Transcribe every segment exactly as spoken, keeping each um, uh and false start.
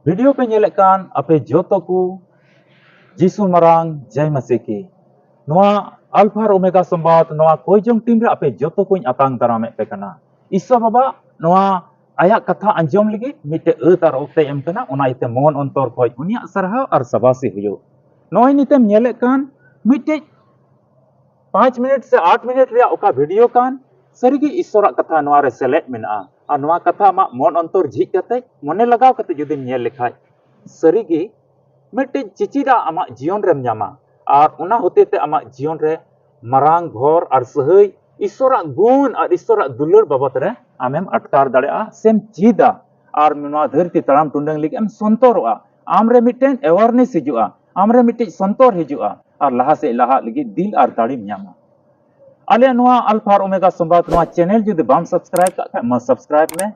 Video ᱯᱮ ᱧᱮᱞᱮᱫ ᱠᱟᱱ ᱟᱯᱮ ᱡᱚᱛᱚ ᱠᱚ ᱡᱤᱥᱩ ᱢᱟᱨᱟᱝ ᱡᱟᱭ ᱢᱟᱥᱤ ᱠᱤ᱾ ᱱᱚᱣᱟ ᱟᱞᱯᱷᱟ ᱟᱨ ᱳᱢᱮᱜᱟ ᱥᱚᱢᱵᱟᱫ, ᱱᱚᱣᱟ ᱠᱚᱭᱡᱚᱝ ᱴᱤᱢ ᱨᱮ ᱟᱯᱮ ᱡᱚᱛᱚ ᱠᱚᱧ ᱟᱛᱟᱝ ᱫᱟᱨᱟᱢᱮᱫ ᱯᱮ ᱠᱟᱱᱟ᱾ ᱤᱥᱥᱚᱨ ᱵᱟᱵᱟ ᱱᱚᱣᱟ ᱟᱭᱟᱜ ᱠᱟᱛᱷᱟ ᱟᱸᱡᱚᱢ ᱞᱟᱹᱜᱤᱫ ᱢᱤᱫᱴᱮᱡ ᱟᱹᱛ ᱟᱨ ᱚᱠᱛᱮᱭ ᱮᱢ ᱠᱟᱱᱟ, ᱚᱱᱟ ᱤᱭᱟᱹᱛᱮ ᱢᱚᱱ ᱚᱱᱛᱚᱨ ᱠᱷᱚᱡ ᱩᱱᱤᱭᱟᱜ ᱥᱟᱨᱦᱟᱣ ᱟᱨ ᱥᱟᱵᱟᱥᱤ ᱦᱩᱭᱩᱜ᱾ ᱱᱚᱜᱼᱚᱭ ᱱᱤᱛᱮᱢ ᱧᱮᱞᱮᱫ ᱠᱟᱱ ᱢᱤᱫᱴᱮᱡ ᱯᱟᱸᱪ ᱢᱤᱱᱤᱴ ᱥᱮ ᱟᱴ ᱢᱤᱱᱤᱴ ᱨᱮᱭᱟᱜ ᱚᱠᱟ ᱵᱷᱤᱰᱤᱭᱳ ᱠᱟᱱ, ᱥᱟᱹᱨᱤᱜᱮ ᱤᱥᱥᱚᱨᱟᱜ ᱠᱟᱛᱷᱟ ᱱᱚᱣᱟ ᱨᱮ ᱥᱮᱞᱮᱫ ᱢᱮᱱᱟᱜᱼᱟ᱾ ᱟᱨ ᱱᱚᱣᱟ ᱠᱟᱛᱷᱟ ᱟᱢᱟᱜ ᱢᱚᱱ ᱚᱱᱛᱚᱨ ᱡᱷᱤᱡ ᱠᱟᱛᱮ, ᱢᱚᱱᱮ ᱞᱟᱜᱟᱣ ᱠᱟᱛᱮ ᱡᱩᱫᱤᱢ ᱧᱮᱞ ᱞᱮᱠᱷᱟᱡ, ᱥᱟᱹᱨᱤᱜᱮ ᱢᱤᱫᱴᱮᱡ ᱪᱮᱪᱮᱫᱟᱜ ᱟᱢᱟᱜ ᱡᱤᱭᱚᱱ ᱨᱮᱢ ᱧᱟᱢᱟ᱾ ᱟᱨ ᱚᱱᱟ ᱦᱚᱛᱮ ᱛᱮ ᱟᱢᱟᱜ ᱡᱤᱭᱚᱱ ᱨᱮ ᱢᱟᱨᱟᱝ ᱵᱷᱚᱨ ᱟᱨ ᱥᱟᱹᱦᱟᱹᱭ, ᱤᱥᱥᱚᱨᱟᱜ ᱜᱩᱱ ᱟᱨ ᱤᱥᱥᱚᱨᱟᱜ ᱫᱩᱞᱟᱹᱲ ᱵᱟᱵᱚᱛ ᱨᱮ ᱟᱢᱮᱢ ᱟᱴᱠᱟᱨ ᱫᱟᱲᱮᱭᱟᱜᱼᱟ ᱥᱮᱢ ᱪᱮᱫᱟ᱾ ᱟᱨ ᱱᱚᱣᱟ ᱫᱷᱟᱹᱨᱛᱤ ᱛᱟᱲᱟᱢ ᱴᱩᱰᱟᱹᱝ ᱞᱟᱹᱜᱤᱫ ᱮᱢ ᱥᱚᱱᱛᱚᱨᱚᱜᱼᱟ᱾ ᱟᱢ ᱨᱮ ᱢᱤᱫᱴᱮᱱ awareness ᱦᱤᱡᱩᱜᱼᱟ, ᱟᱢ ᱨᱮ ᱢᱤᱫᱴᱮᱡ ᱥᱚᱱᱛᱚᱨ ᱦᱤᱡᱩᱜᱼᱟ, ᱟᱨ ᱞᱟᱦᱟ ᱥᱮᱫ ᱞᱟᱦᱟᱜ ᱞᱟᱹᱜᱤᱫ ᱫᱤᱞ ᱟᱨ ᱫᱟᱲᱮᱢ ᱧᱟᱢᱟ᱾ ᱟᱞᱮᱭᱟᱜ ᱱᱚᱣᱟ ᱟᱞᱯᱷᱟ ᱟᱨ ᱳᱢᱮᱜᱟ ᱥᱚᱢᱵᱟᱫ ᱱᱚᱣᱟ ᱪᱮᱱᱮᱞ ᱡᱩᱫᱤ ᱵᱟᱢ ᱥᱟᱵᱥᱠᱨᱟᱭᱤᱵ ᱠᱟᱜ ᱠᱷᱟᱡ, ᱢᱟ ᱥᱟᱵᱥᱠᱨᱟᱭᱤᱵ ᱢᱮ᱾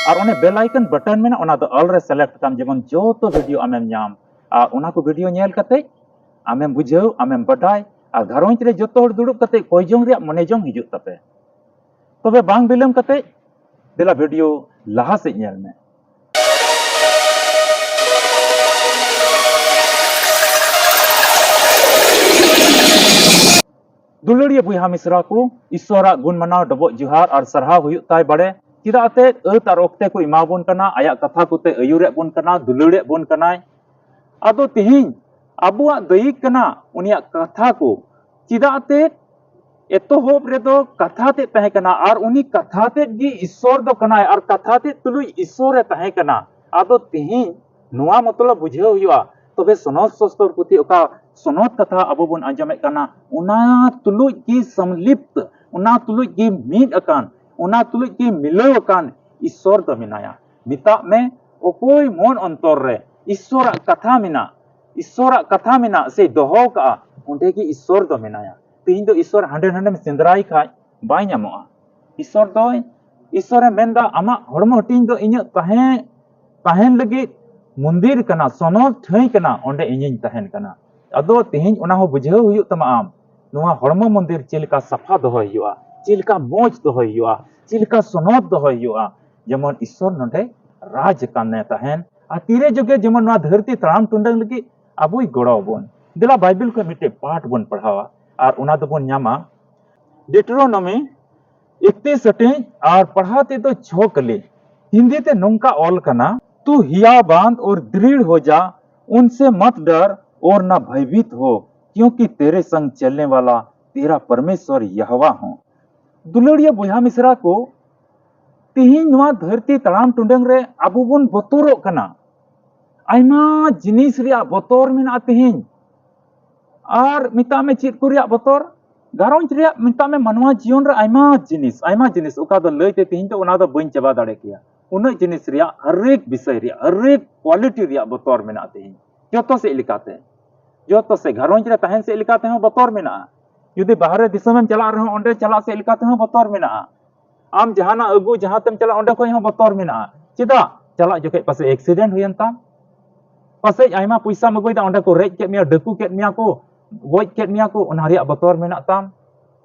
ᱟᱨ ᱚᱱᱮ bell icon button ᱢᱮᱱᱟᱜᱼᱟ, ᱚᱱᱟ ᱫᱚ all ᱨᱮ ᱥᱮᱞᱮᱠᱴ ᱠᱟᱢ, ᱡᱮᱢᱚᱱ ᱡᱚᱛᱚ ᱵᱷᱤᱰᱤᱭᱳ ᱟᱢᱮᱢ ᱧᱟᱢ᱾ ᱟᱨ ᱚᱱᱟ ᱠᱚ ᱵᱷᱤᱰᱤᱭᱳ ᱧᱮᱞ ᱠᱟᱛᱮ ᱟᱢᱮᱢ ᱵᱩᱡᱷᱟᱹᱣ, ᱟᱢᱮᱢ ᱵᱟᱰᱟᱭ, ᱟᱨ ᱜᱷᱟᱨᱚᱸᱡᱽ ᱨᱮ ᱡᱚᱛᱚ ᱦᱚᱲ ᱫᱩᱲᱩᱵ ᱠᱟᱛᱮ ᱠᱚᱭ ᱡᱚᱝ ᱨᱮᱭᱟᱜ ᱢᱚᱱᱮ ᱡᱚᱝ ᱦᱤᱡᱩᱜ ᱛᱟᱯᱮ᱾ ᱛᱚᱵᱮ ᱵᱟᱝ ᱵᱤᱞᱚᱢ ᱠᱟᱛᱮ ᱫᱮᱞᱟ ᱵᱷᱤᱰᱤᱭᱳ ᱞᱟᱦᱟ ᱥᱮᱫ ᱧᱮᱞ ᱢᱮ᱾ ᱫᱩᱞᱟᱹᱲᱤᱭᱟᱹ ᱵᱚᱭᱦᱟ ᱢᱤᱥᱨᱟ ᱠᱚ, ᱤᱥᱥᱚᱨᱟᱜ ᱜᱩᱱ ᱢᱟᱱᱟᱣ ᱰᱚᱵᱚᱜ ᱡᱚᱦᱟᱨ ᱟᱨ ᱥᱟᱨᱦᱟᱣ ᱦᱩᱭᱩᱜ ᱛᱟᱭ ᱵᱟᱲᱮ᱾ ᱪᱮᱫᱟᱜ ᱛᱮ ᱟᱹᱛ ᱟᱨ ᱚᱠᱛᱮ ᱠᱚ ᱮᱢᱟ ᱵᱚᱱ ᱠᱟᱱᱟ, ᱟᱭᱟᱜ ᱠᱟᱛᱷᱟ ᱠᱚᱛᱮ ᱟᱹᱭᱩᱨᱮᱫ ᱵᱚᱱ ᱠᱟᱱᱟ, ᱫᱩᱞᱟᱹᱲᱮᱫ ᱵᱚᱱ ᱠᱟᱱᱟᱭ᱾ ᱟᱫᱚ ᱛᱮᱦᱮᱧ ᱟᱵᱚᱣᱟᱜ ᱫᱟᱹᱭᱤᱠ ᱠᱟᱱᱟ ᱩᱱᱤᱭᱟᱜ ᱠᱟᱛᱷᱟ ᱠᱚ᱾ ᱪᱮᱫᱟᱜ ᱛᱮ ᱮᱛᱚᱦᱚᱵ ᱨᱮᱫᱚ ᱠᱟᱛᱷᱟ ᱛᱮᱫ ᱛᱟᱦᱮᱸ ᱠᱟᱱᱟ ᱟᱨ ᱩᱱᱤ ᱠᱟᱛᱷᱟ ᱛᱮᱫ ᱜᱮ ᱤᱥᱥᱚᱨ ᱫᱚ ᱠᱟᱱᱟᱭ ᱟᱨ ᱠᱟᱛᱷᱟ ᱛᱮᱫ ᱛᱩᱞᱩᱡ ᱤᱥᱥᱚᱨ ᱮ ᱛᱟᱦᱮᱸ ᱠᱟᱱᱟ᱾ ᱟᱫᱚ ᱛᱮᱦᱮᱧ ᱱᱚᱣᱟ ᱢᱚᱛᱞᱚᱵ ᱵᱩᱡᱷᱟᱹᱣ ᱦᱩᱭᱩᱜᱼᱟ᱾ ᱛᱚᱵᱮ ᱥᱚᱱᱚᱛ ᱥᱚᱥᱛᱚᱨ ᱯᱩᱛᱷᱤ ᱚᱠᱟ ᱥᱚᱱᱚᱛ ᱠᱟᱛᱷᱟ ᱟᱵᱚ ᱵᱚᱱ ᱟᱸᱡᱚᱢᱮᱫ ᱠᱟᱱᱟ, ᱚᱱᱟ ᱛᱩᱞᱩᱡ ᱜᱮ ᱥᱚᱢᱞᱤᱯᱛ, ᱚᱱᱟ ᱛᱩᱞᱩᱡ ᱜᱮ ᱢᱤᱫ ᱟᱠᱟᱱ, ᱚᱱᱟ ᱛᱩᱞᱩᱡ ᱜᱮ ᱢᱤᱞᱟᱹᱣ ᱟᱠᱟᱱ ᱤᱥᱥᱚᱨ ᱫᱚ ᱢᱮᱱᱟᱭᱟ᱾ ᱢᱮᱛᱟᱜ ᱢᱮ, ᱚᱠᱚᱭ ᱢᱚᱱ ᱚᱱᱛᱚᱨ ᱨᱮ ᱤᱥᱥᱚᱨᱟᱜ ᱠᱟᱛᱷᱟ ᱢᱮᱱᱟᱜ, ᱤᱥᱥᱚᱨᱟᱜ ᱠᱟᱛᱷᱟ ᱢᱮᱱᱟᱜ ᱥᱮ ᱫᱚᱦᱚ ᱠᱟᱜᱼᱟ, ᱚᱸᱰᱮ ᱜᱮ ᱤᱥᱥᱚᱨ ᱫᱚ ᱢᱮᱱᱟᱭᱟ᱾ ᱛᱮᱦᱮᱧ ᱫᱚ ᱤᱥᱥᱚᱨ ᱦᱟᱸᱰᱮ ᱱᱟᱸᱰᱮᱢ ᱥᱮᱸᱫᱽᱨᱟᱭ ᱠᱷᱟᱡ ᱵᱟᱭ ᱧᱟᱢᱚᱜᱼᱟ᱾ ᱤᱥᱥᱚᱨ ᱫᱚᱭ, ᱤᱥᱥᱚᱨᱮ ᱢᱮᱱᱫᱟ, ᱟᱢᱟᱜ ᱦᱚᱲᱢᱚ ᱦᱟᱹᱴᱤᱧ ᱫᱚ ᱤᱧᱟᱹᱜ ᱛᱟᱦᱮᱸ, ᱛᱟᱦᱮᱱ ᱞᱟᱹᱜᱤᱫ ᱢᱚᱱᱫᱤᱨ ᱠᱟᱱᱟ, ᱥᱚᱱᱚᱛ ᱴᱷᱟᱹᱭ ᱠᱟᱱᱟ, ᱚᱸᱰᱮ ᱤᱧᱤᱧ ᱛᱟᱦᱮᱱ ᱠᱟᱱᱟ᱾ ᱟᱫᱚ ᱛᱮᱦᱮᱧ ᱚᱱᱟ ᱦᱚᱸ ᱵᱩᱡᱷᱟᱹᱣ ᱦᱩᱭᱩᱜ ᱛᱟᱢᱟ ᱟᱢ, ᱱᱚᱣᱟ ᱦᱚᱲᱢᱚ ᱢᱚᱱᱫᱤᱨ ᱪᱮᱫ ᱞᱮᱠᱟ ᱥᱟᱯᱷᱟ ᱫᱚᱦᱚᱭ ᱦᱩᱭᱩᱜᱼᱟ, ᱪᱮᱫ ᱞᱮᱠᱟ ᱢᱚᱡᱽ ᱫᱚᱦᱚᱭ ᱦᱩᱭᱩᱜᱼᱟ, ᱪᱮᱫ ᱞᱮᱠᱟ ᱥᱚᱱᱚᱛ ᱫᱚᱦᱚᱭ ᱦᱩᱭᱩᱜᱼᱟ, ᱡᱮᱢᱚᱱ ᱤᱥᱥᱚᱨ ᱱᱚᱰᱮ ᱨᱟᱡᱽ ᱠᱟᱱᱮ ᱛᱟᱦᱮᱱ᱾ ᱟᱨ ᱛᱤᱨᱮ ᱡᱩᱜᱮ ᱡᱮᱢᱚᱱ ᱱᱚᱣᱟ ᱫᱷᱟᱹᱨᱛᱤ ᱛᱟᱲᱟᱢ ᱴᱩᱰᱟᱹᱝ ᱞᱟᱹᱜᱤᱫ ᱟᱵᱚᱭ ᱜᱚᱲᱚ ᱟᱵᱚᱱ᱾ ᱫᱮᱞᱟ ᱵᱟᱭᱵᱮᱞ ᱠᱷᱚᱱ ᱢᱤᱫᱴᱮᱡ ᱯᱟᱴ ᱵᱚᱱ ᱯᱟᱲᱦᱟᱣᱟ, ᱟᱨ ᱚᱱᱟ ᱫᱚᱵᱚᱱ ᱧᱟᱢᱟ ᱰᱤᱴᱨᱳᱱᱚᱢᱤ ᱤᱠᱛᱤᱥ ᱦᱟᱹᱴᱤᱧ, ᱟᱨ ᱯᱟᱲᱦᱟᱣ ᱛᱮᱫᱚ ᱪᱷᱚ ᱠᱟᱹᱞᱤ᱾ ᱦᱤᱱᱫᱤ ᱛᱮ ᱱᱚᱝᱠᱟ ᱚᱞ ᱠᱟᱱᱟ, "तू हियाबांद और दृढ़ हो जा, उनसे मत डर और ना भयभीत हो, क्योंकि तेरे संग चलने वाला तेरा परमेश्वर यहोवा हूँ।" ᱫᱩᱞᱟᱹᱲᱤᱭᱟᱹ ᱵᱚᱭᱦᱟ ᱢᱤᱥᱨᱟ ᱠᱚ, ᱛᱤᱦᱤᱧ ᱱᱚᱣᱟ ᱫᱷᱟᱹᱨᱛᱤ ᱛᱟᱲᱟᱢ ᱴᱩᱰᱟᱹᱝ ᱨᱮ ᱟᱵᱚ ᱵᱚᱱ ᱵᱚᱛᱚᱨᱚᱜ ᱠᱟᱱᱟ᱾ ᱟᱭᱢᱟ ᱡᱤᱱᱤᱥ ᱨᱮᱭᱟᱜ ᱵᱚᱛᱚᱨ ᱢᱮᱱᱟᱜᱼᱟ ᱛᱤᱦᱤᱧ᱾ ᱟᱨ ᱢᱮᱛᱟᱜ ᱢᱮ ᱪᱮᱫ ᱠᱚ ᱨᱮᱭᱟᱜ ᱵᱚᱛᱚᱨ? ᱜᱷᱟᱨᱚᱸᱡᱽ ᱨᱮᱭᱟᱜ, ᱢᱮᱛᱟᱜ ᱢᱮ ᱢᱟᱱᱣᱟ ᱡᱤᱭᱚᱱ ᱨᱮ ᱟᱭᱢᱟ ᱡᱤᱱᱤᱥ, ᱟᱭᱢᱟ ᱡᱤᱱᱤᱥ, ᱚᱠᱟ ᱫᱚ ᱞᱟᱹᱭ ᱛᱮ ᱛᱤᱦᱤᱧ ᱫᱚ ᱚᱱᱟ ᱫᱚ ᱵᱟᱹᱧ ᱪᱟᱵᱟ ᱫᱟᱲᱮ ᱠᱮᱭᱟ᱾ ᱩᱱᱟᱹᱜ ᱡᱤᱱᱤᱥ ᱨᱮᱭᱟᱜ, ᱦᱟᱨᱮᱠ ᱵᱤᱥᱚᱭ ᱨᱮᱭᱟᱜ, ᱦᱟᱨᱮᱠ ᱠᱣᱟᱞᱤᱴᱤ ᱨᱮᱭᱟᱜ ᱵᱚᱛᱚᱨ ᱢᱮᱱᱟᱜᱼᱟ ᱛᱤᱦᱤᱧ᱾ ᱡᱚᱛᱚ ᱥᱮᱫ ᱞᱮᱠᱟᱛᱮ, ᱡᱚᱛᱚ ᱥᱮᱫ, ᱜᱷᱟᱨᱚᱸᱡᱽ ᱨᱮ ᱛᱟᱦᱮᱱ ᱥᱮᱫ ᱞᱮᱠᱟ ᱛᱮᱦᱚᱸ ᱵᱚᱛᱚᱨ ᱢᱮᱱᱟᱜᱼᱟ᱾ ᱡᱩᱫᱤ ᱵᱟᱦᱨᱮ ᱫᱤᱥᱚᱢᱮᱢ ᱪᱟᱞᱟᱜ ᱨᱮᱦᱚᱸ, ᱚᱸᱰᱮ ᱪᱟᱞᱟᱜ ᱥᱮᱫ ᱞᱮᱠᱟ ᱛᱮᱦᱚᱸ ᱵᱚᱛᱚᱨ ᱢᱮᱱᱟᱜᱼᱟ᱾ ᱟᱢ ᱡᱟᱦᱟᱱᱟᱜ ᱟᱹᱜᱩ ᱡᱟᱦᱟᱸ ᱛᱮᱢ ᱪᱟᱞᱟᱜ, ᱚᱸᱰᱮ ᱠᱷᱚᱱ ᱦᱚᱸ ᱵᱚᱛᱚᱨ ᱢᱮᱱᱟᱜᱼᱟ᱾ ᱪᱮᱫᱟᱜ? ᱪᱟᱞᱟᱜ ᱡᱚᱠᱷᱮᱡ ᱯᱟᱥᱮᱡ ᱮᱠᱥᱤᱰᱮᱱᱴ ᱦᱩᱭᱮᱱ ᱛᱟᱢ, ᱯᱟᱥᱮᱡ ᱟᱭᱢᱟ ᱯᱚᱭᱥᱟᱢ ᱟᱹᱜᱩᱭᱮᱫᱟ, ᱚᱸᱰᱮ ᱠᱚ ᱨᱮᱡ ᱠᱮᱫ ᱢᱮᱭᱟ, ᱰᱟᱹᱠᱩ ᱠᱮᱫ ᱢᱮᱭᱟ ᱠᱚ, ᱜᱚᱡ ᱠᱮᱫ ᱢᱮᱭᱟ ᱠᱚ, ᱚᱱᱟ ᱨᱮᱭᱟᱜ ᱵᱚᱛᱚᱨ ᱢᱮᱱᱟᱜ ᱛᱟᱢ᱾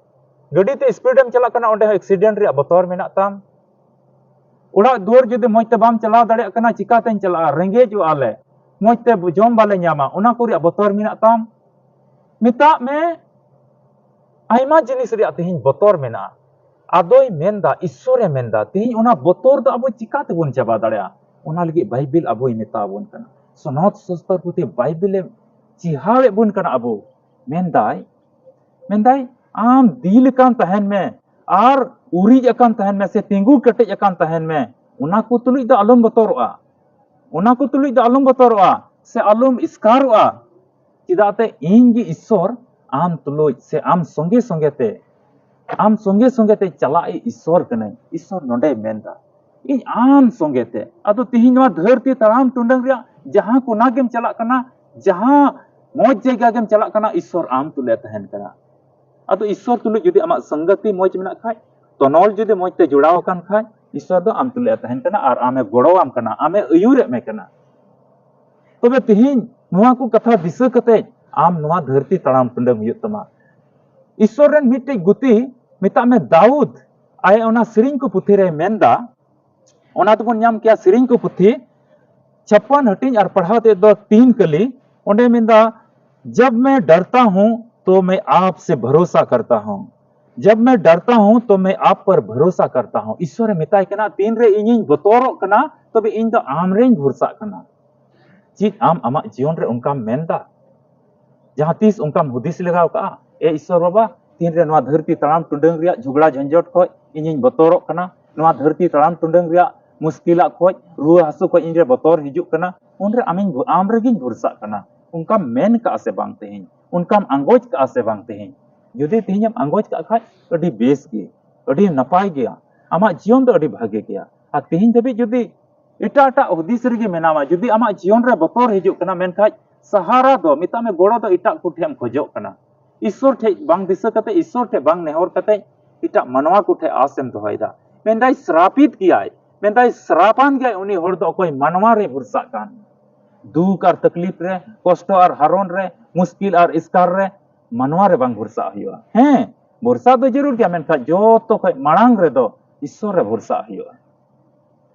ᱜᱟᱹᱰᱤ ᱛᱮ ᱥᱯᱤᱰ ᱮᱢ ᱪᱟᱞᱟᱜ ᱠᱟᱱᱟ, ᱚᱸᱰᱮ ᱦᱚᱸ ᱮᱠᱥᱤᱰᱮᱱᱴ ᱨᱮᱭᱟᱜ ᱵᱚᱛᱚᱨ ᱢᱮᱱᱟᱜ ᱛᱟᱢ᱾ ᱚᱲᱟᱜ ᱫᱩᱣᱟᱹᱨ ᱡᱩᱫᱤ ᱢᱚᱡᱽ ᱛᱮ ᱵᱟᱢ ᱪᱟᱞᱟᱣ ᱫᱟᱲᱮᱭᱟᱜ ᱠᱟᱱᱟ, ᱪᱤᱠᱟᱛᱮᱧ ᱪᱟᱞᱟᱜᱼᱟ? ᱨᱮᱸᱜᱮᱡᱚᱜᱼᱟ ᱞᱮ, ᱢᱚᱡᱽ ᱛᱮ ᱡᱚᱢ ᱵᱟᱞᱮ ᱧᱟᱢᱟ, ᱚᱱᱟ ᱠᱚ ᱨᱮᱭᱟᱜ ᱵᱚᱛᱚᱨ ᱢᱮᱱᱟᱜ ᱛᱟᱢ᱾ ᱢᱮᱛᱟᱜ ᱢᱮ, ᱟᱭᱢᱟ ᱡᱤᱱᱤᱥ ᱨᱮᱭᱟᱜ ᱛᱮᱦᱮᱧ ᱵᱚᱛᱚᱨ ᱢᱮᱱᱟᱜᱼᱟ᱾ ᱟᱫᱚᱭ ᱢᱮᱱᱫᱟ, ᱤᱥᱥᱚᱨᱮ ᱢᱮᱱᱫᱟ, ᱛᱮᱦᱮᱧ ᱚᱱᱟ ᱵᱚᱛᱚᱨ ᱫᱚ ᱟᱵᱚ ᱪᱤᱠᱟ ᱛᱮᱵᱚᱱ ᱪᱟᱵᱟ ᱫᱟᱲᱮᱭᱟᱜᱼᱟ? ᱚᱱᱟ ᱞᱟᱹᱜᱤᱫ ᱵᱟᱭᱵᱮᱞ ᱟᱵᱚᱭ ᱢᱮᱛᱟ ᱵᱚᱱ ᱠᱟᱱᱟ᱾ ᱥᱚᱱᱚᱛ ᱥᱚᱥᱛᱚᱨ ᱯᱩᱛᱷᱤ ᱵᱟᱭᱵᱮᱞᱮ ᱪᱤᱦᱟᱣᱮᱫ ᱵᱚᱱ ᱠᱟᱱᱟ ᱟᱵᱚ᱾ ᱢᱮᱱᱫᱟᱭ, ᱢᱮᱱᱫᱟᱭ, ᱟᱢ ᱫᱤᱞ ᱟᱠᱟᱱ ᱛᱟᱦᱮᱱ ᱢᱮ ᱟᱨ ᱩᱨᱤᱡ ᱟᱠᱟᱱ ᱛᱟᱦᱮᱱ ᱢᱮ ᱥᱮ ᱛᱤᱸᱜᱩ ᱠᱮᱴᱮᱡ ᱟᱠᱟᱱ ᱛᱟᱦᱮᱱ ᱢᱮ᱾ ᱚᱱᱟ ᱠᱚ ᱛᱩᱞᱩᱡ ᱫᱚ ᱟᱞᱚᱢ ᱵᱚᱛᱚᱨᱚᱜᱼᱟ᱾ ᱚᱱᱟ ᱠᱚ ᱛᱩᱞᱩᱡ ᱫᱚ ᱟᱞᱚᱢ ᱵᱚᱛᱚᱨᱚᱜᱼᱟ ᱥᱮ ᱟᱞᱚᱢ ᱮᱥᱠᱟᱨᱚᱜᱼᱟ᱾ ᱪᱮᱫᱟᱜ ᱛᱮ ᱤᱧ ᱜᱮ ᱤᱥᱥᱚᱨ ᱟᱢ ᱛᱩᱞᱩᱡ ᱥᱮ ᱟᱢ ᱥᱚᱸᱜᱮ ᱥᱚᱸᱜᱮ ᱛᱮ, ᱟᱢ ᱥᱚᱸᱜᱮ ᱥᱚᱸᱜᱮ ᱛᱮ ᱪᱟᱞᱟᱜ ᱤᱡ ᱤᱥᱥᱚᱨ ᱠᱟᱹᱱᱟᱹᱧ᱾ ᱤᱥᱥᱚᱨ ᱱᱚᱰᱮᱭ ᱢᱮᱱᱫᱟ, ᱤᱧ ᱟᱢ ᱥᱚᱸᱜᱮ ᱛᱮ᱾ ᱟᱫᱚ ᱛᱤᱦᱤᱧ ᱱᱚᱣᱟ ᱫᱷᱟᱹᱨᱛᱤ ᱛᱟᱲᱟᱢ ᱴᱩᱰᱟᱹᱝ ᱨᱮᱭᱟᱜ ᱡᱟᱦᱟᱸ ᱠᱚᱱᱟ ᱜᱮᱢ ᱪᱟᱞᱟᱜ ᱠᱟᱱᱟ, ᱡᱟᱦᱟᱸ ᱢᱚᱡᱽ ᱡᱟᱭᱜᱟ ᱜᱮᱢ ᱪᱟᱞᱟᱜ ᱠᱟᱱᱟ, ᱤᱥᱥᱚᱨ ᱟᱢ ᱛᱩᱞᱩᱡ ᱮ ᱛᱟᱦᱮᱱ ᱠᱟᱱᱟ᱾ ᱟᱫᱚ ᱤᱥᱥᱚᱨ ᱛᱩᱞᱩᱡ ᱡᱩᱫᱤ ᱟᱢᱟᱜ ᱥᱚᱝᱜᱟᱛᱤ ᱢᱚᱡᱽ ᱢᱮᱱᱟᱜ ᱠᱷᱟᱡ, ᱛᱚᱱᱚᱞ ᱡᱩᱫᱤ ᱢᱚᱡᱽ ᱛᱮ ᱡᱚᱲᱟᱣ ᱟᱠᱟᱱ ᱠᱷᱟᱡ, ᱤᱥᱥᱚᱨ ᱫᱚ ᱟᱢ ᱛᱩᱞᱩᱡ ᱮ ᱛᱟᱦᱮᱱ ᱠᱟᱱᱟ ᱟᱨ ᱟᱢᱮ ᱜᱚᱲᱚᱣᱟᱢ ᱠᱟᱱᱟ, ᱟᱢᱮ ᱟᱹᱭᱩᱨᱮᱫ ᱢᱮ ᱠᱟᱱᱟ᱾ ᱛᱚᱵᱮ ᱛᱤᱦᱤᱧ ᱱᱚᱣᱟ ᱠᱚ ᱠᱟᱛᱷᱟ ᱫᱤᱥᱟᱹ ᱠᱟᱛᱮ ᱟᱢ ᱱᱚᱣᱟ ᱫᱷᱟᱹᱨᱛᱤ ᱛᱟᱲᱟᱢ ᱴᱩᱰᱟᱹᱝ ᱦᱩᱭᱩᱜ ᱛᱟᱢᱟ᱾ ᱤᱥᱥᱚᱨ ᱨᱮᱱ ᱢᱤᱫᱴᱮᱡ ᱜᱩᱛᱤ, ᱢᱮᱛᱟᱜ ᱢᱮ ᱫᱟᱣᱩᱫ, ᱟᱡ ᱚᱱᱟ ᱥᱮᱨᱮᱧ ᱠᱚ ᱯᱩᱛᱷᱤ ᱨᱮᱭ ᱢᱮᱱᱫᱟ, ᱚᱱᱟ ᱫᱚᱵᱚᱱ ᱧᱟᱢ ᱠᱮᱭᱟ ᱥᱮᱨᱮᱧ ᱠᱚ ᱯᱩᱛᱷᱤ, ᱪᱷᱟᱯᱯᱟᱱ ᱦᱟᱹᱴᱤᱧ ᱟᱨ ᱯᱟᱲᱦᱟᱣ ᱛᱮᱫ ᱫᱚ ᱛᱤᱱ ᱠᱟᱹᱞᱤ᱾ ᱚᱸᱰᱮ ᱢᱮᱱᱫᱟ, "जब मैं डरता हूँ तो मैं आप से भरोसा करता हूँ, जब मैं डरता हूँ तो मैं आप पर भरोसा करता हूँ।" ᱤᱥᱥᱚᱨᱮ ᱢᱮᱛᱟᱭ ᱠᱟᱱᱟ, "ᱛᱤᱱᱨᱮ ᱤᱧᱤᱧ ᱵᱚᱛᱚᱨᱚᱜ ᱠᱟᱱᱟ, ᱛᱚᱵᱮ ᱤᱧ ᱫᱚ ᱟᱢᱨᱮᱧ ᱵᱷᱚᱨᱥᱟᱜ ᱠᱟᱱᱟ᱾" ᱪᱮᱫ ᱟᱢ ᱟᱢᱟᱜ ᱡᱤᱭᱚᱱ ᱨᱮ ᱚᱱᱠᱟᱢ ᱢᱮᱱᱫᱟ? ᱡᱟᱦᱟᱸ ᱛᱤᱥ ᱚᱱᱠᱟᱢ ᱦᱩᱫᱤᱥ ᱞᱮᱜᱟᱣ ᱠᱟᱜᱼᱟ, "ᱮ ᱤᱥᱥᱚᱨ ᱵᱟᱵᱟ, ᱛᱤᱱᱨᱮ ᱱᱚᱣᱟ ᱫᱷᱟᱹᱨᱛᱤ ᱛᱟᱲᱟᱢ ᱴᱩᱰᱟᱹᱝ ᱨᱮᱭᱟᱜ ᱡᱷᱚᱜᱽᱲᱟ ᱡᱷᱚᱧᱡᱚᱴ ᱠᱷᱚᱡ ᱤᱧᱤᱧ ᱵᱚᱛᱚᱨᱚᱜ ᱠᱟᱱᱟ, ᱱᱚᱣᱟ ᱫᱷᱟᱹᱨᱛᱤ ᱛᱟᱲᱟᱢ ᱴᱩᱰᱟᱹᱝ ᱨᱮᱭᱟᱜ ᱢᱩᱥᱠᱤᱞᱟᱜ ᱠᱷᱚᱡ, ᱨᱩᱣᱟᱹ ᱦᱟᱹᱥᱩ ᱠᱷᱚᱡ ᱤᱧᱨᱮ ᱵᱚᱛᱚᱨ ᱦᱤᱡᱩᱜ ᱠᱟᱱᱟ, ᱩᱱᱨᱮ ᱟᱢᱤᱧ ᱵᱷᱚ-, ᱟᱢ ᱨᱮᱜᱤᱧ ᱵᱷᱚᱨᱥᱟᱜ ᱠᱟᱱᱟ᱾" ᱚᱱᱠᱟᱢ ᱢᱮᱱ ᱠᱟᱜᱼᱟ ᱥᱮ ᱵᱟᱝ ᱛᱮᱦᱮᱧ? ᱚᱱᱠᱟᱢ ᱟᱸᱜᱚᱪ ᱠᱟᱜᱼᱟ ᱥᱮ ᱵᱟᱝ ᱛᱮᱦᱮᱧ? ᱡᱩᱫᱤ ᱛᱮᱦᱮᱧᱮᱢ ᱟᱸᱜᱚᱪ ᱠᱟᱜ ᱠᱷᱟᱡ, ᱟᱹᱰᱤ ᱵᱮᱥ ᱜᱮ, ᱟᱹᱰᱤ ᱱᱟᱯᱟᱭ ᱜᱮᱭᱟ, ᱟᱢᱟᱜ ᱡᱤᱭᱚᱱ ᱫᱚ ᱟᱹᱰᱤ ᱵᱷᱟᱜᱮ ᱜᱮᱭᱟ᱾ ᱟᱨ ᱛᱮᱦᱮᱧ ᱫᱷᱟᱹᱵᱤᱡ ᱡᱩᱫᱤ ᱮᱴᱟᱜ ᱮᱴᱟᱜ ᱦᱩᱫᱤᱥ ᱨᱮᱜᱮ ᱢᱮᱱᱟᱢᱟ, ᱡᱩᱫᱤ ᱟᱢᱟᱜ ᱡᱤᱭᱚᱱ ᱨᱮ ᱵᱚᱛᱚᱨ ᱦᱤᱡᱩᱜ ᱠᱟᱱᱟ, ᱢᱮᱱᱠᱷᱟᱡ ᱥᱟᱦᱟᱨᱟ ᱫᱚ, ᱢᱮᱛᱟᱜ ᱢᱮ, ᱜᱚᱲᱚ ᱫᱚ ᱮᱴᱟᱜ ᱠᱚᱴᱷᱮᱱ ᱮᱢ ᱠᱷᱚᱡᱚᱜ ᱠᱟᱱᱟ᱾ ᱤᱥᱥᱚᱨ ᱴᱷᱮᱡ ᱵᱟᱝ ᱫᱤᱥᱟᱹ ᱠᱟᱛᱮ, ᱤᱥᱥᱚᱨ ᱴᱷᱮᱡ ᱵᱟᱝ ᱱᱮᱦᱚᱨ ᱠᱟᱛᱮ, ᱮᱴᱟᱜ ᱢᱟᱱᱣᱟ ᱠᱚᱴᱷᱮᱡ ᱟᱥ ᱮᱢ ᱫᱚᱦᱚᱭᱮᱫᱟ᱾ ᱢᱮᱱᱫᱟᱭ, ᱥᱨᱟᱯᱤᱛ ᱜᱮᱭᱟᱭ, ᱢᱮᱱᱫᱟᱭ, ᱥᱨᱟᱯᱟᱱ ᱜᱮᱭᱟᱭ ᱩᱱᱤ ᱦᱚᱲ ᱫᱚ, ᱚᱠᱚᱭ ᱢᱟᱱᱣᱟ ᱨᱮ ᱵᱷᱚᱨᱥᱟᱜ ᱠᱟᱱ᱾ ᱫᱩᱠ ᱟᱨ ᱛᱟᱠᱞᱤᱯ ᱨᱮ, ᱠᱚᱥᱴᱚ ᱟᱨ ᱦᱟᱨᱚᱱ ᱨᱮ, ᱢᱩᱥᱠᱤᱞ ᱟᱨ ᱮᱥᱠᱟᱨ ᱨᱮ ᱢᱟᱱᱣᱟ ᱨᱮ ᱵᱟᱝ ᱵᱷᱚᱨᱥᱟᱜ ᱦᱩᱭᱩᱜᱼᱟ᱾ ᱦᱮᱸ, ᱵᱷᱚᱨᱥᱟ ᱫᱚ ᱡᱟᱹᱨᱩᱲ ᱜᱮᱭᱟ, ᱢᱮᱱᱠᱷᱟᱱ ᱡᱚᱛᱚ ᱠᱷᱚᱡ ᱢᱟᱲᱟᱝ ᱨᱮᱫᱚ ᱤᱥᱥᱚᱨ ᱨᱮ ᱵᱷᱚᱨᱥᱟᱜ ᱦᱩᱭᱩᱜᱼᱟ᱾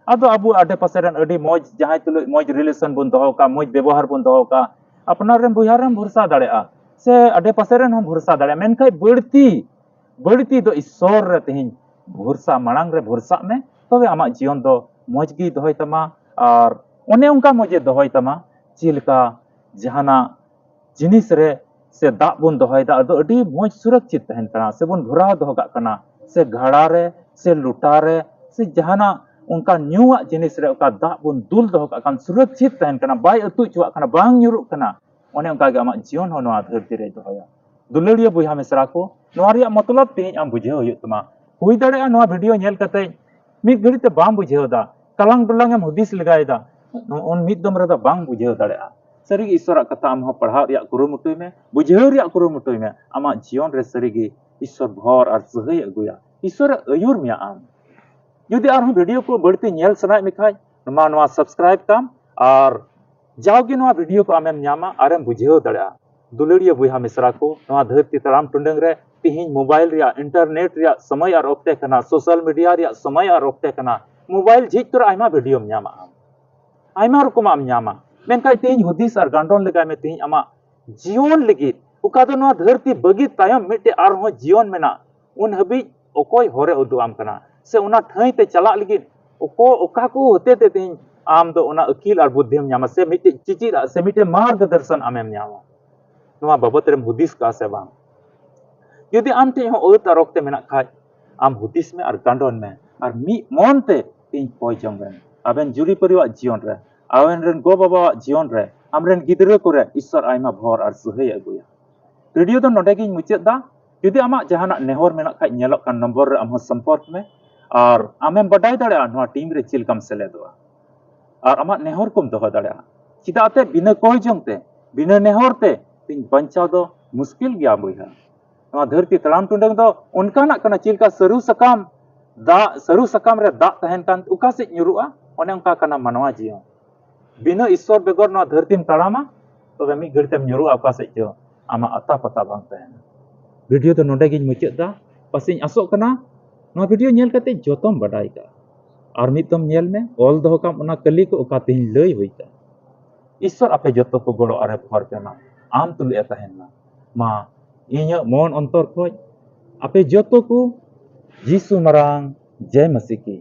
ᱟᱫᱚ ᱟᱵᱚ ᱟᱰᱮ ᱯᱟᱥᱮ ᱨᱮᱱ ᱟᱹᱰᱤ ᱢᱚᱡᱽ, ᱡᱟᱦᱟᱸᱭ ᱛᱩᱞᱩᱡ ᱢᱚᱡᱽ relation ᱵᱚᱱ ᱫᱚᱦᱚ ᱠᱟᱜᱼᱟ, ᱢᱚᱡᱽ ᱵᱮᱵᱚᱦᱟᱨ ᱵᱚᱱ ᱫᱚᱦᱚ ᱠᱟᱜᱼᱟ, ᱟᱯᱱᱟᱨ ᱨᱮᱱ ᱵᱚᱭᱦᱟ ᱨᱮᱢ ᱵᱷᱚᱨᱥᱟ ᱫᱟᱲᱮᱭᱟᱜᱼᱟ, ᱥᱮ ᱟᱰᱮ ᱯᱟᱥᱮ ᱨᱮᱱ ᱦᱚᱸ ᱵᱷᱚᱨᱥᱟ ᱫᱟᱲᱮᱭᱟᱜᱼᱟ, ᱢᱮᱱᱠᱷᱟᱱ ᱵᱟᱹᱲᱛᱤ, ᱵᱟᱹᱲᱛᱤ ᱫᱚ ᱤᱥᱥᱚᱨ ᱨᱮ ᱛᱮᱦᱮᱧ ᱵᱷᱚᱨᱥᱟ, ᱢᱟᱲᱟᱝ ᱨᱮ ᱵᱷᱚᱨᱥᱟᱜ ᱢᱮ, ᱛᱚᱵᱮ ᱟᱢᱟᱜ ᱡᱤᱭᱚᱱ ᱫᱚ ᱢᱚᱡᱽ ᱜᱮᱭ ᱫᱚᱦᱚᱭ ᱛᱟᱢᱟ᱾ ᱟᱨ ᱚᱱᱮ ᱚᱱᱠᱟ ᱢᱚᱡᱽ ᱮ ᱫᱚᱦᱚᱭ ᱛᱟᱢᱟ, ᱪᱮᱫ ᱞᱮᱠᱟ ᱡᱟᱦᱟᱱᱟᱜ ᱡᱤᱱᱤᱥ ᱨᱮ ᱥᱮ ᱫᱟᱜ ᱵᱚᱱ ᱫᱚᱦᱚᱭᱮᱫᱟ, ᱟᱫᱚ ᱟᱹᱰᱤ ᱢᱚᱡᱽ ᱥᱩᱨᱚᱠᱪᱤᱛ ᱛᱟᱦᱮᱱ ᱠᱟᱱᱟ, ᱥᱮᱵᱚᱱ ᱵᱷᱚᱨᱟᱣ ᱫᱚᱦᱚ ᱠᱟᱜ ᱠᱟᱱᱟ, ᱥᱮ ᱜᱷᱟᱲᱟ ᱨᱮ, ᱥᱮ ᱞᱚᱴᱟ ᱨᱮ, ᱥᱮ ᱡᱟᱦᱟᱱᱟᱜ ᱚᱱᱠᱟ ᱧᱩᱣᱟᱜ ᱡᱤᱱᱤᱥ ᱨᱮ ᱚᱠᱟ ᱫᱟᱜ ᱵᱚᱱ ᱫᱩᱞ ᱫᱚᱦᱚ ᱠᱟᱜ ᱠᱷᱟᱱ ᱥᱩᱨᱚᱠᱪᱤᱛ ᱛᱟᱦᱮᱱ ᱠᱟᱱᱟ, ᱵᱟᱭ ᱟᱹᱛᱩ ᱦᱚᱪᱚᱣᱟᱜ ᱠᱟᱱᱟ, ᱵᱟᱝ ᱧᱩᱨᱩᱜ ᱠᱟᱱᱟ᱾ ᱚᱱᱮ ᱚᱱᱠᱟ ᱜᱮ ᱟᱢᱟᱜ ᱡᱤᱭᱚᱱ ᱦᱚᱸ ᱱᱚᱣᱟ ᱫᱷᱟᱹᱨᱛᱤ ᱨᱮᱭ ᱫᱚᱦᱚᱭᱟ᱾ ᱫᱩᱞᱟᱹᱲᱤᱭᱟᱹ ᱵᱚᱭᱦᱟ ᱢᱤᱥᱨᱟ ᱠᱚ, ᱱᱚᱣᱟ ᱨᱮᱭᱟᱜ ᱢᱚᱛᱞᱚᱵ ᱛᱮᱦᱮᱧ ᱟᱢ ᱵᱩᱡᱷᱟᱹᱣ ᱦᱩᱭᱩᱜ ᱛᱟᱢᱟ᱾ ᱦᱩᱭ ᱫᱟᱲᱮᱭᱟᱜᱼᱟ ᱱᱚᱣᱟ video ᱧᱮᱞ ᱠᱟᱛᱮ ᱢᱤᱫ ᱜᱷᱟᱹᱲᱤ ᱛᱮ ᱵᱟᱢ ᱵᱩᱡᱷᱟᱹᱣ ᱮᱫᱟ, ᱠᱟᱞᱟᱝ ᱰᱚᱞᱟᱝ ᱮᱢ ᱦᱩᱫᱤᱥ ᱞᱮᱜᱟᱭᱮᱫᱟ, ᱩᱱ ᱢᱤᱫ ᱫᱚᱢ ᱨᱮᱫᱚ ᱵᱟᱝ ᱵᱩᱡᱷᱟᱹᱣ ᱫᱟᱲᱮᱭᱟᱜᱼᱟ᱾ ᱥᱟᱹᱨᱤᱜᱮ ᱤᱥᱥᱚᱨᱟᱜ ᱠᱟᱛᱷᱟ ᱟᱢ ᱦᱚᱸ ᱯᱟᱲᱦᱟᱣ ᱨᱮᱭᱟᱜ ᱠᱩᱨᱩᱢᱩᱴᱩᱭ ᱢᱮ, ᱵᱩᱡᱷᱟᱹᱣ ᱨᱮᱭᱟᱜ ᱠᱩᱨᱩᱢᱩᱴᱩᱭ ᱢᱮ᱾ ᱟᱢᱟᱜ ᱡᱤᱭᱚᱱ ᱨᱮ ᱥᱟᱹᱨᱤᱜᱮ ᱤᱥᱥᱚᱨ ᱵᱷᱚᱨ ᱟᱨ ᱥᱟᱹᱦᱟᱹᱭ ᱟᱹᱜᱩᱭᱟ, ᱤᱥᱥᱚᱨᱮ ᱟᱹᱭᱩᱨ ᱢᱮᱭᱟ ᱟᱢ᱾ ᱡᱩᱫᱤ ᱟᱨᱦᱚᱸ video ᱠᱚ ᱵᱟᱹᱲᱛᱤ ᱧᱮᱞ ᱥᱟᱱᱟᱭᱮᱫ ᱢᱮ ᱠᱷᱟᱡ, ᱱᱚᱣᱟ, ᱱᱚᱣᱟ subscribe ᱛᱟᱢ ᱟᱨ ᱡᱟᱣᱜᱮ ᱱᱚᱣᱟ video ᱠᱚ ᱟᱢᱮᱢ ᱧᱟᱢᱟ ᱟᱨᱮᱢ ᱵᱩᱡᱷᱟᱹᱣ ᱫᱟᱲᱮᱭᱟᱜᱼᱟ᱾ ᱫᱩᱞᱟᱹᱲᱤᱭᱟᱹ ᱵᱚᱭᱦᱟ ᱢᱤᱥᱨᱟ ᱠᱚ, ᱱᱚᱣᱟ ᱫᱷᱟᱹᱨᱛᱤ ᱛᱟᱲᱟᱢ ᱴᱩᱰᱟᱹᱝ ᱨᱮ ᱛᱤᱦᱤᱧ mobile ᱨᱮᱭᱟᱜ, internet ᱨᱮᱭᱟᱜ ᱥᱚᱢᱚᱭ ᱟᱨ ᱚᱠᱛᱮ ᱠᱟᱱᱟ, social media ᱨᱮᱭᱟᱜ ᱥᱚᱢᱚᱭ ᱟᱨ ᱚᱠᱛᱮ ᱠᱟᱱᱟ᱾ Mobile ᱡᱷᱤᱡ ᱛᱚᱨᱟ ᱟᱭᱢᱟ videoᱢ ᱧᱟᱢᱟ ᱟᱢ᱾ ᱟᱭᱢᱟ ᱨᱚᱠᱚᱢᱟᱜ ᱮᱢ ᱧᱟᱢᱟ᱾ ᱢᱮᱱᱠᱷᱟᱱ ᱛᱮᱦᱮᱧ ᱦᱩᱫᱤᱥ ᱟᱨ ᱜᱟᱱᱰᱚᱱ ᱞᱮᱠᱟᱭ ᱢᱮ, ᱛᱮᱦᱮᱧ ᱟᱢᱟᱜ ᱡᱤᱭᱚᱱ ᱞᱟᱹᱜᱤᱫ, ᱚᱠᱟ ᱫᱚ ᱱᱚᱣᱟ ᱫᱷᱟᱹᱨᱛᱤ ᱵᱟᱹᱜᱤ ᱛᱟᱭᱚᱢ ᱢᱤᱫᱴᱮᱡ ᱟᱨᱦᱚᱸ ᱡᱤᱭᱚᱱ ᱢᱮᱱᱟᱜ, ᱩᱱ ᱦᱟᱹᱵᱤᱡ ᱚᱠᱚᱭ ᱦᱚᱨᱮ ᱩᱫᱩᱜ ᱟᱢ ᱠᱟᱱᱟ, ᱥᱮ ᱚᱱᱟ ᱴᱷᱟᱹᱭ ᱛᱮ ᱪᱟᱞᱟᱜ ᱞᱟᱹᱜᱤᱫ ᱚᱠᱚ-, ᱚᱠᱟ ᱠᱚ ᱦᱚᱛᱮ ᱛᱮ ᱛᱮᱦᱮᱧ ᱟᱢ ᱫᱚ ᱚᱱᱟ ᱟᱹᱠᱤᱞ ᱟᱨ ᱵᱩᱫᱽᱫᱷᱤᱢ ᱧᱟᱢᱟ, ᱥᱮ ᱢᱤᱫᱴᱮᱡ ᱪᱤᱪᱤᱫ ᱥᱮ ᱢᱤᱫᱴᱮᱡ ᱢᱟᱨᱜᱚᱫᱚᱨᱥᱚᱱ ᱟᱢᱮᱢ ᱧᱟᱢᱟ? ᱱᱚᱣᱟ ᱵᱟᱵᱚᱛ ᱨᱮᱢ ᱦᱩᱫᱤᱥ ᱠᱟᱜᱼᱟ ᱥᱮ ᱵᱟᱝ? ᱡᱩᱫᱤ ᱟᱢ ᱴᱷᱮᱱ ᱦᱚᱸ ᱟᱹᱛ ᱟᱨ ᱚᱠᱛᱮ ᱢᱮᱱᱟᱜ ᱠᱷᱟᱡ, ᱟᱢ ᱦᱩᱫᱤᱥ ᱢᱮ ᱟᱨ ᱜᱟᱱᱰᱚᱱ ᱢᱮ, ᱟᱨ ᱢᱤᱫ ᱢᱚᱱ ᱛᱮ ᱛᱮᱦᱮᱧ ᱠᱚᱭ ᱡᱚᱝ ᱵᱮᱱ᱾ ᱟᱵᱮᱱ ᱡᱩᱨᱤᱯᱟᱹᱨᱤᱣᱟᱜ ᱡᱤᱭᱚᱱ ᱨᱮ, ᱟᱵᱮᱱ ᱨᱮᱱ ᱜᱚ ᱵᱟᱵᱟᱣᱟᱜ ᱡᱤᱭᱚᱱ ᱨᱮ, ᱟᱢ ᱨᱮᱱ ᱜᱤᱫᱽᱨᱟᱹ ᱠᱚᱨᱮ ᱤᱥᱥᱚᱨ ᱟᱭᱢᱟ ᱵᱷᱚᱨ ᱟᱨ ᱥᱟᱹᱦᱟᱹᱭ ᱟᱹᱜᱩᱭᱟ᱾ ᱵᱷᱤᱰᱤᱭᱳ ᱫᱚ ᱱᱚᱰᱮ ᱜᱤᱧ ᱢᱩᱪᱟᱹᱫ ᱫᱟ᱾ ᱡᱩᱫᱤ ᱟᱢᱟᱜ ᱡᱟᱦᱟᱱᱟᱜ ᱱᱮᱦᱚᱨ ᱢᱮᱱᱟᱜ ᱠᱷᱟᱡ, ᱧᱮᱞᱚᱜ ᱠᱟᱱ ᱱᱚᱢᱵᱚᱨ ᱨᱮ ᱟᱢ ᱦᱚᱸ ᱥᱚᱢᱯᱚᱨᱠ ᱢᱮ, ᱟᱨ ᱟᱢᱮᱢ ᱵᱟᱰᱟᱭ ᱫᱟᱲᱮᱭᱟᱜᱼᱟ ᱱᱚᱣᱟ ᱴᱤᱢ ᱨᱮ ᱪᱮᱫ ᱞᱮᱠᱟᱢ ᱥᱮᱞᱮᱫᱚᱜᱼᱟ᱾ ᱟᱨ ᱟᱢᱟᱜ ᱱᱮᱦᱚᱨ ᱠᱚᱢ ᱫᱚᱦᱚ ᱫᱟᱲᱮᱭᱟᱜᱼᱟ᱾ ᱪᱮᱫᱟᱜ ᱛᱮ ᱵᱤᱱᱟᱹ ᱠᱚᱭ ᱡᱚᱝ ᱛᱮ, ᱵᱤᱱᱟᱹ ᱱᱮᱦᱚᱨ ᱛᱮ ᱛᱮᱦᱮᱧ ᱵᱟᱧᱪᱟᱣ ᱫᱚ ᱢᱩᱥᱠᱤᱞ ᱜᱮᱭᱟ ᱵᱚᱭᱦᱟ᱾ ᱱᱚᱣᱟ ᱫᱷᱟᱹᱨᱛᱤ ᱛᱟᱲᱟᱢ ᱴᱩᱰᱟᱹᱝ ᱫᱚ ᱚᱱᱠᱟᱱᱟᱜ ᱠᱟᱱᱟ, ᱪᱮᱫ ᱞᱮᱠᱟ ᱥᱟᱹᱨᱩ ᱥᱟᱠᱟᱢ, ᱫᱟᱜ, ᱥᱟᱹᱨᱩ ᱥᱟᱠᱟᱢ ᱨᱮ ᱫᱟᱜ ᱛᱟᱦᱮᱱ ᱠᱷᱟᱱ ᱚᱠᱟ ᱥᱮᱫ ᱧᱩᱨᱩᱜᱼᱟ, ᱚᱱᱮ ᱚᱱᱠᱟ ᱠᱟᱱᱟ ᱢᱟᱱᱣᱟ ᱡᱤᱭᱚᱱ᱾ ᱵᱤᱱᱟᱹ ᱤᱥᱥᱚᱨ ᱵᱮᱜᱚᱨ ᱱᱚᱣᱟ ᱫᱷᱟᱹᱨᱛᱤᱢ ᱛᱟᱲᱟᱢᱟ, ᱛᱚᱵᱮ ᱢᱤᱫ ᱜᱷᱟᱹᱲᱤ ᱛᱮᱢ ᱧᱩᱨᱩᱜᱼᱟ ᱚᱠᱟ ᱥᱮᱫ ᱪᱚ, ᱟᱢᱟᱜ ᱟᱛᱟ ᱯᱟᱛᱟ ᱵᱟᱝ ᱛᱟᱦᱮᱱᱟ᱾ ᱵᱷᱤᱰᱤᱭᱳ ᱫᱚ ᱱᱚᱰᱮ ᱜᱤᱧ ᱢᱩᱪᱟᱹᱫ ᱫᱟ᱾ ᱯᱟᱥᱮᱧ ᱟᱥᱚᱜ ᱠᱟᱱᱟ ᱱᱚᱣᱟ ᱵᱷᱤᱰᱤᱭᱳ ᱧᱮᱞ ᱠᱟᱛᱮ ᱡᱚᱛᱚᱢ ᱵᱟᱰᱟᱭ ᱠᱟᱜᱼᱟ᱾ ᱟᱨ ᱢᱤᱫ ᱫᱚᱢ ᱧᱮᱞ ᱢᱮ, ᱚᱞ ᱫᱚᱦᱚ ᱠᱟᱢ ᱚᱱᱟ ᱠᱟᱹᱞᱤ ᱠᱚ ᱚᱠᱟ ᱛᱮᱦᱮᱧ ᱞᱟᱹᱭ ᱦᱩᱭ ᱠᱟᱱ᱾ ᱤᱥᱥᱚᱨ ᱟᱯᱮ ᱡᱚᱛᱚ ᱠᱚ ᱜᱚᱲᱚ ᱟᱨᱮ ᱵᱷᱚᱨ ᱯᱮ ᱢᱟ, ᱟᱢ ᱛᱩᱞᱩᱡ ᱮ ᱛᱟᱦᱮᱱ ᱢᱟ᱾ ᱢᱟ ᱤᱧᱟᱹᱜ ᱢᱚᱱ ᱚᱱᱛᱚᱨ ᱠᱷᱚᱡ ᱟᱯᱮ ᱡᱚᱛᱚ ᱠᱚ ᱡᱤᱥᱩ ᱢᱟᱨᱟᱝ ᱡᱮ ᱢᱟᱹᱥᱤ ᱠᱤ᱾